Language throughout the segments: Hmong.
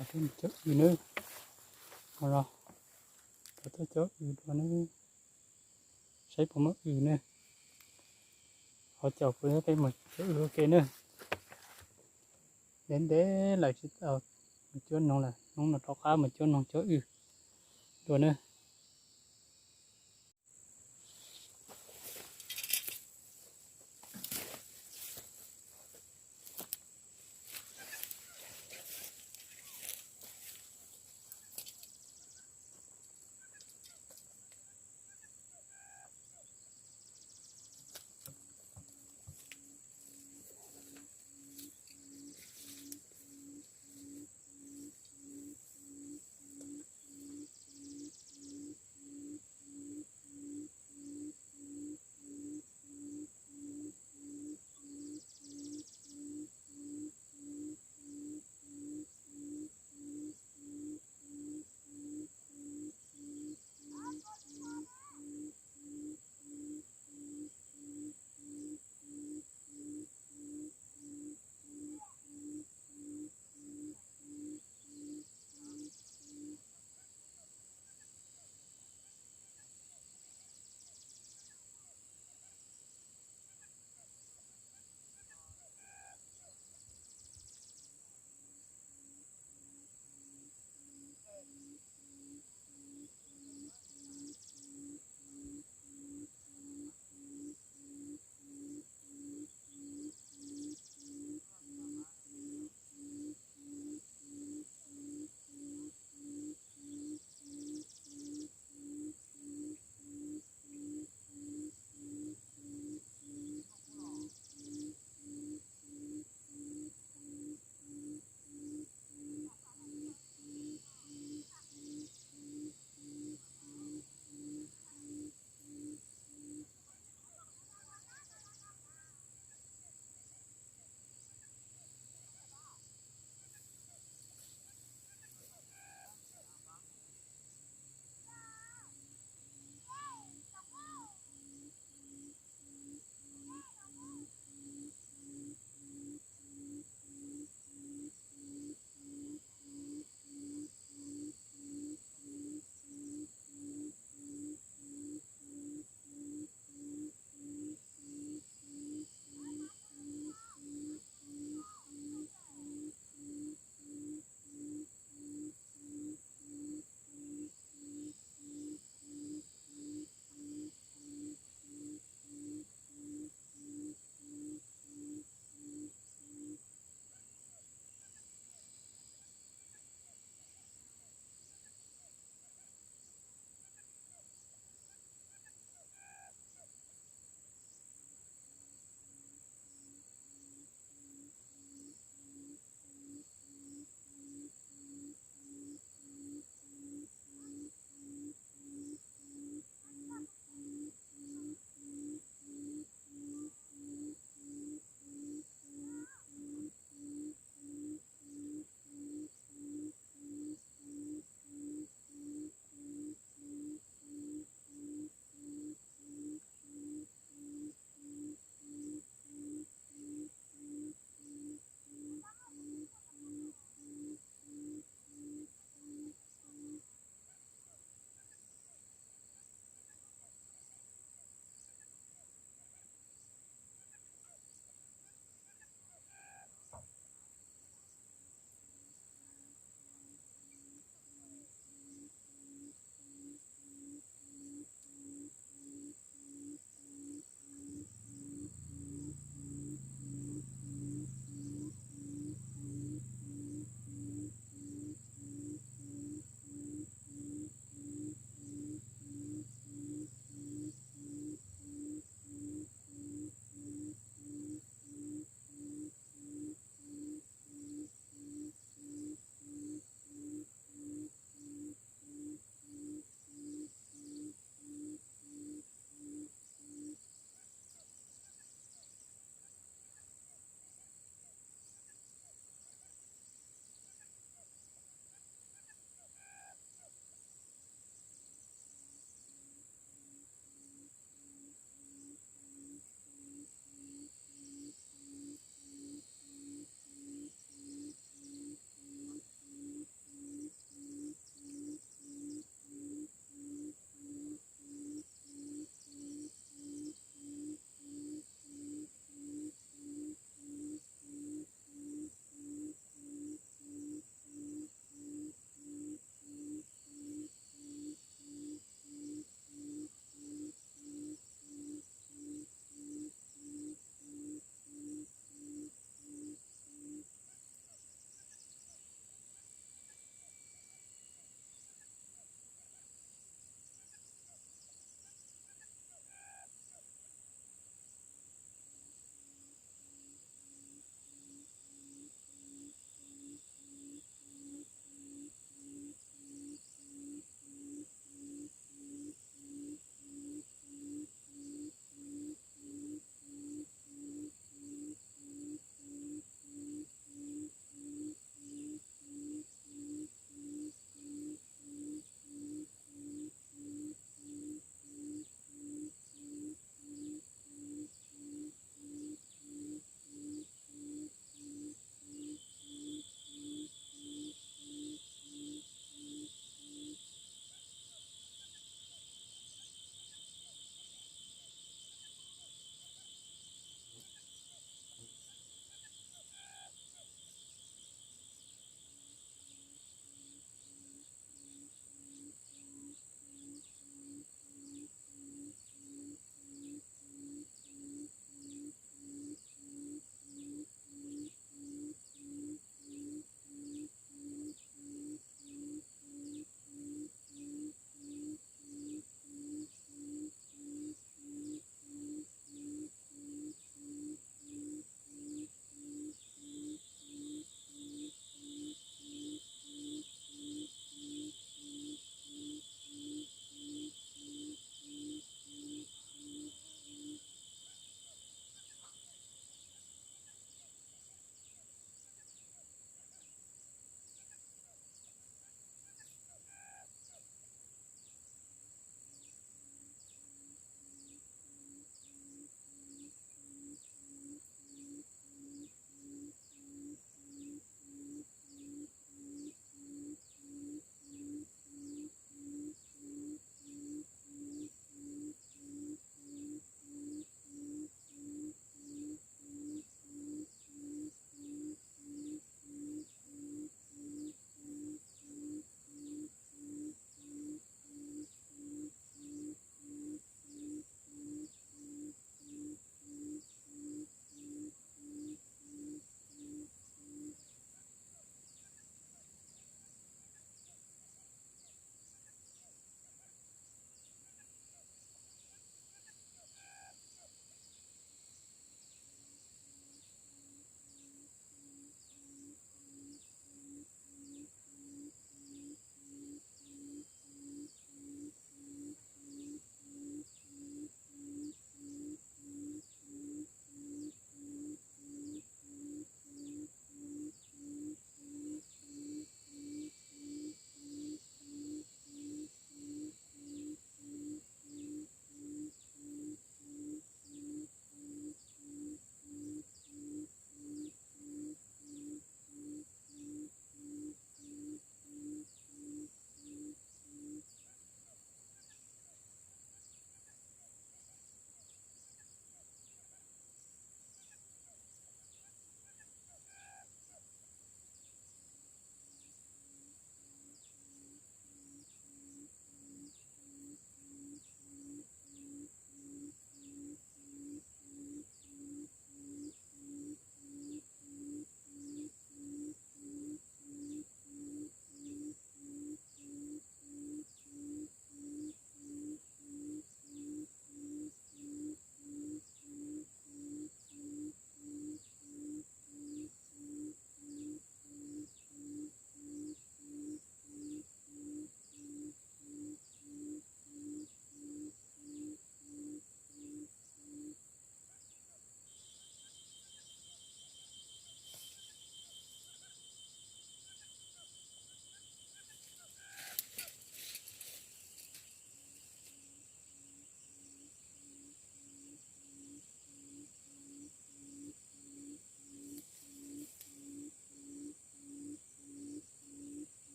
Cov ws nawb, no los cov, cov ws dua nawb, saib puas muaj ws nawb. Ho caum kuv peb mus cov ws ua ke nawb. Ntev ntev lawm tsis tau mus cuab noog lawm, hnub no rov qab mus cuab noog cuab ws dua nawb.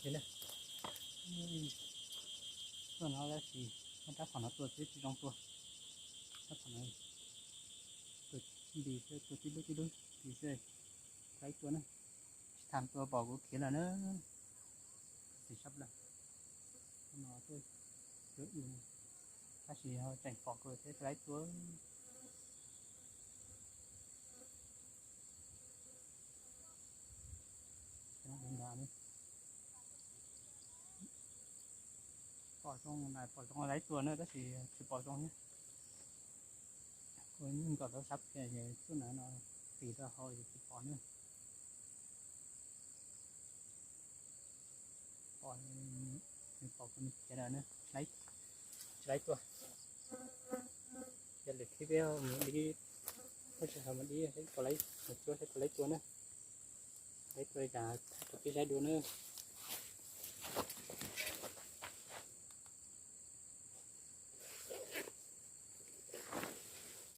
Tuaj no tab sis muab rab phom no tua xwb tsis zoo tua. Rab phom no tua npis xwb, tua tib lub tib lub npis xwb, tsis tau tua na. Tsis tham tua pom kuv khiav lawm na. Tsis sab lawm. No tuaj cuab i, tab sis ho tseem pom kuv thiab tsis tau tua. Pom zoo na, pom zoo tau tua na tab sis tsis pom zoo thiab. Kuv yeej kom tau sab kiag es tuaj na no, tis rau hauv es tsis pom na. Pom, pom kuv khiav lawm na, tsis tau tua. Yog lwm khib peb mus dib, mus dib saib puas tau tua na. Tau tua li cas thaij rau peb saib dua na.